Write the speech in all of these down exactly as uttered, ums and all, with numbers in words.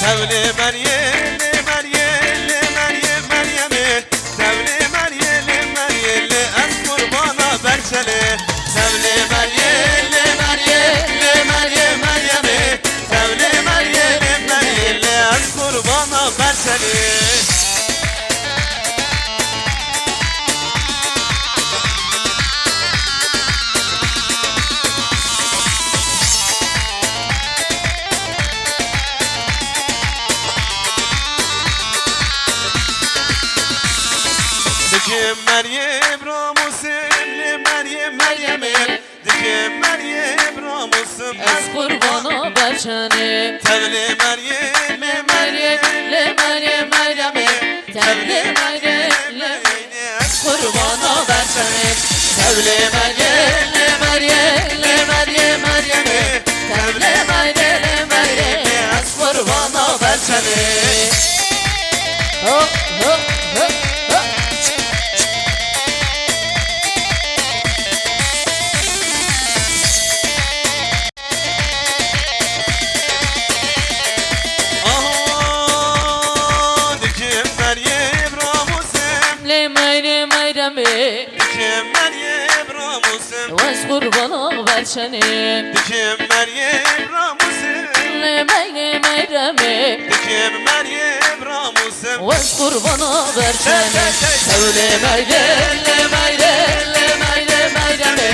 Tevlê Meryê, lê Meryê, lê Meryê, Meryemê. Tevlê Meryê, lê Meryê, lê ez qurbana berçelê. Tevlê Meryê, lê Meryê, lê Meryê, Meryemê. Tevlê Meryê, lê Meryê, lê ez qurbana berçelê. Dikim Meryê bira Muslim, lê Meryê Meryemê. Dikim Meryê bira Muslim. Ez qurbana berçenê. Tevlê Meryê, lê Meryê, lê Meryê Meryemê. Tevlê Meryê, lê Meryê, ez qurbana berçenê. Tevlê Meryê, lê Meryê, lê Meryê Meryemê. Tevlê Meryê, lê Meryê, ez qurbana berçenê. Ho, ho, ho, ho. Aha, dikim Meryê bira Muslim. Lê Meryê Meryemê. Dikim Meryê bira Muslim. Wez qurbana berçenê. Dikim Meryê bira Muslim. Lê Meryê Meryemê. Dikim Meryê bira Muslim. Wez qurbana berçenê. Tevlê Meryê, lê Meryê, lê Meryê Meryemê.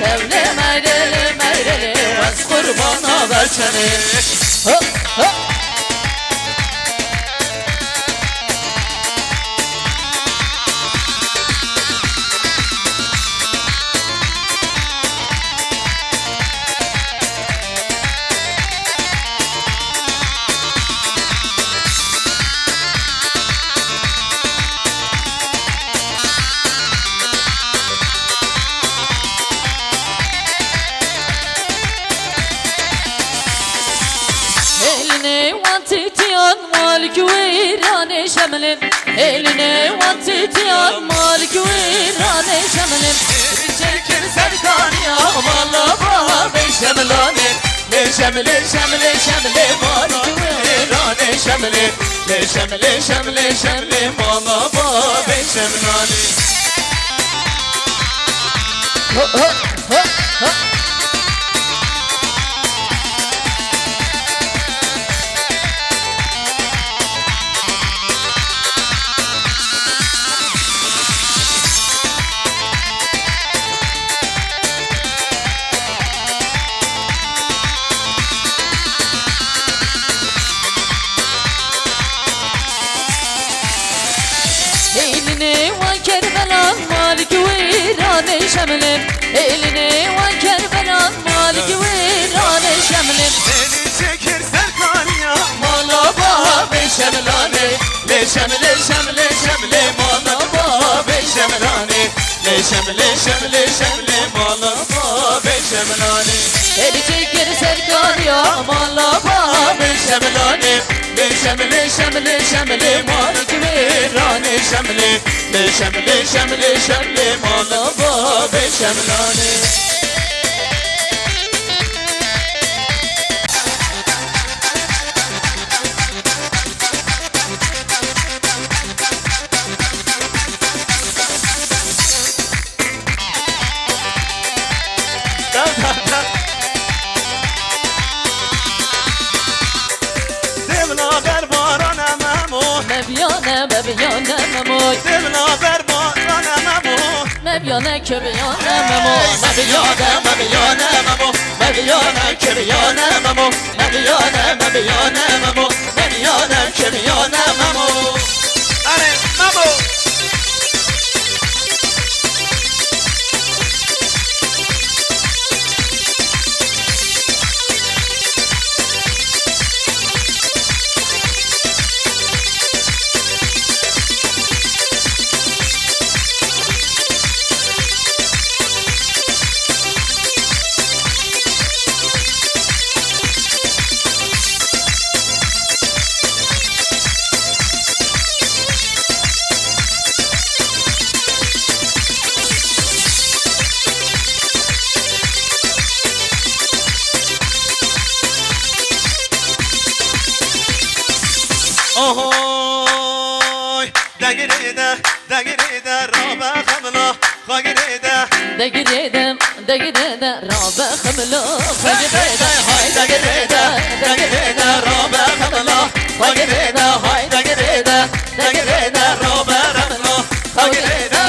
Tevlê Meryê, lê Meryê, lê wez qurbana berçenê. Ho, ho. Hêlinê wan tîtiyan malik wîranê şemlên. Hêlinê wan tîtiyan malik wîranê şemlên. Çekir serkaniya mala babê şemlanê. Lê şemlê, şemlê, şemlê malik wîranê şemlê. Lê şemlê, şemlê, şemlê mala babê şemlanê. Ho, ho, ho, ho. Hêlinê wan Kerbelan malik wîranê şemlên. Hêlinê wan Kerbelan malik wîranê şemlên. Hêlî çekir serkaniya mala babê şemlanê. Lê şemlê, şemlê, şemlê mala babê şemlanê. Lê şemlê, şemlê, şemlê mala babê şemlanê. Hêlî çekir serkaniya mala babê şemlanê. Lê şemlê, şemlê, şemlê malik wîranê şemlê. Lê şemlê, şemlê, şemlê mala babê şemlanê. Devla ber barane Memo. Meviyane, meviyane Memo. Devla ber barane Memo. Meviyane, keviyane Memo. Meviyane, meviyane Memo. Meviyane, keviyane Memo. Meviyane, meviyane Memo. Meviyane, keviyane Memo. Are, Memo. Ohoy! Degirê de, degirê de, rabe xemla, xwe girê de. Degirê de, degirê de, rabe xemla, xwe girê de. Hay degirê de, degirê de, rabe xemla, xwe girê de. Hay degirê de, degirê de, rabe xemla, xwe girê de.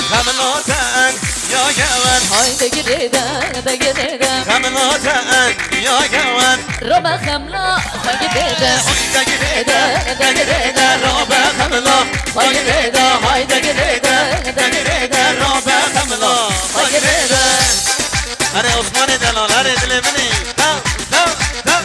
Xemla te eng ya gewen. Hay degirê de, degirê de. Xemla te eng ya gewen. Rabe xemla, xwe girê de. Hay degirê de, degirê de, rabe xemla, xwe girê de. Hay degirê de, degirê de, rabe xemla, xwe girê de. Erê Osmanê delal, erê dilê min î. Dew, dew, dew.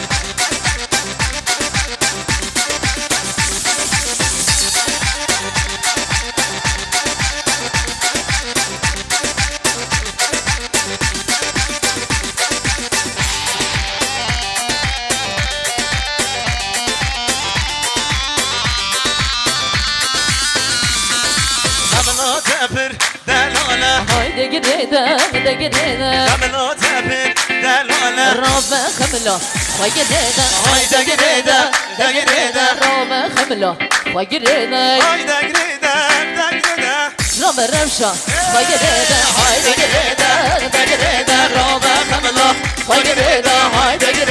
Xemla te pir delal e. Hay degirê de, degirê de. Xemla te pir delal e. Rabe xemla, xwe girê de. Hay degirê de, degirê de. Rabe xemla, xwe girê de. Hay degirê de, degirê de. Rabe rewşa, xwe girê de. Hay degirê de, degirê de. Rabe xemla, xwe girê de. Hay degirê